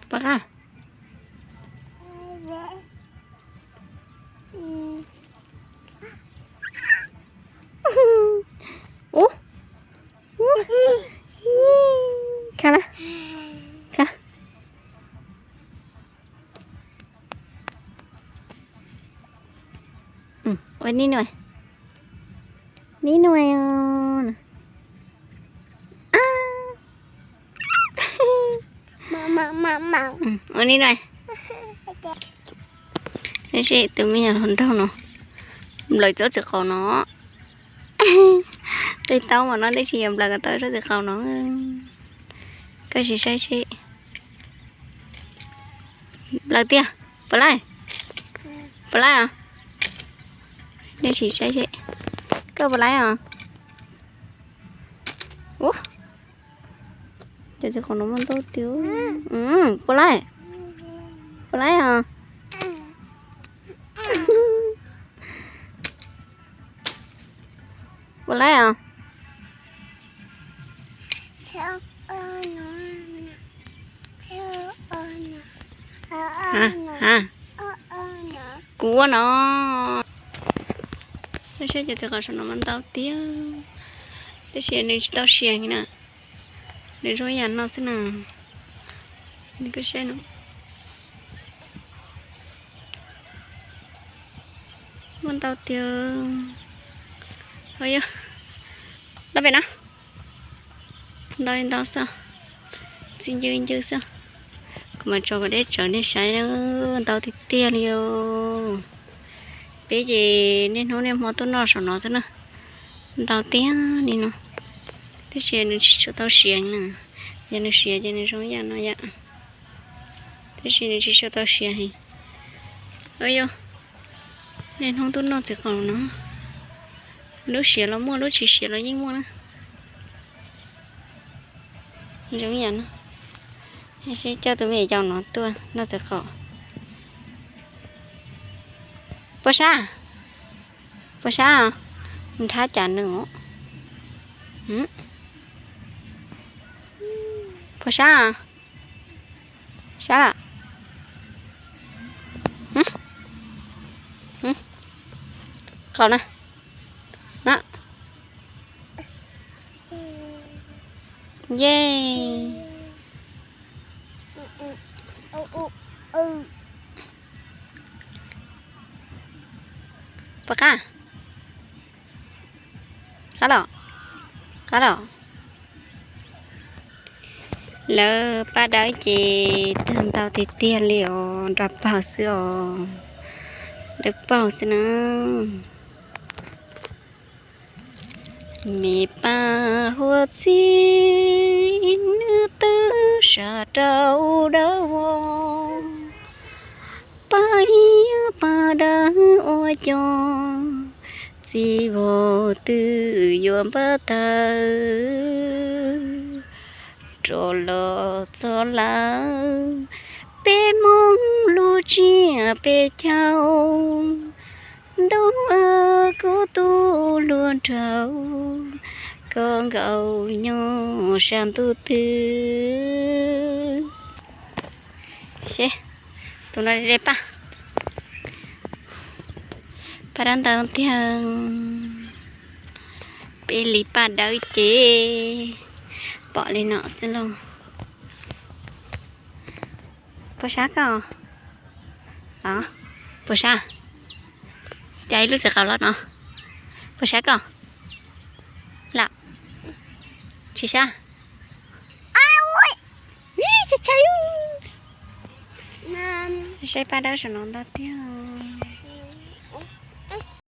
Pom qab. Ub, ub, kha na, kha. Ua nib nua, nib nua os. Ua nib nua. Tab sis tus me nyuam hluas nraug no nplawm tsob txiv qaum no. Qis tau mas no tab sis yog nplawm kom tau tsob txiv qaum no. Koj sim saib seb. Nplawm tiag. Puas laib? Puas laib os? Nej sim saib seb. Koj puas laib os? Ub, cov txiv qaum no muaj ntau tiag. Puas laib? Puas laib os? Puas laib os? Kuv ua no. Saib cov txiv qaum saum no muaj ntau tiag, tab sis nws tsis tau siav na. Nws zoo yam no xwb na. Nws kuj saib no. Muaj ntau tiag. Ho yog, los pem no. Ntau ntau xwb, txi ncw ncw xwb. Kuv mam tso kom deb tsawv nej saib, ntau tiag tiag li os. Peb ces niaj hnub niaj hmo tuaj noj saum no xwb na. Ntau tiag li no, tab sis nws tsis tshua tau siav na. Yog nws siav ces nws zoo yam no yom. Tab sis nws tsis tshua tau siav heev. Yog niaj hnub tuaj noj txiv qaum no, lub siav los muaj, lub tsis siav los yeej muaj na. Zoo yam no, seb coj tus me nyuam yaus no tuaj noj txiv qaum. Puas sab? Puas sab? Nrhab cas nws. Puas sab? Sab lawm. Qaum na. Yej. Puas qab? Qab los? Qab los? Lawv paj dawb ces tag ntau tiag tiag li os, nrog paug xwb os. Lawv paug xwb na. Me paj huab txib nws twb sab rau dawb vog, paj iab paj dawb ua cov txiv vog twb yuav npaj tawg rov los txog lawm. Peb Hmoob lub tsiab peb caug, ntuj aw kuv tus hluas nraug, koj nkaum nyob sab ntuj twg. Seb, tus no de paj, paj dawb ntau tiag. Peb li paj dawb ces pom li no xwb lauj. Puas sab koj? Los, puas sab? Cas ib lub txiv qaum los no. Puas sab koj? Los, tsis sab? Saib paj dawb saum no ntau tiag.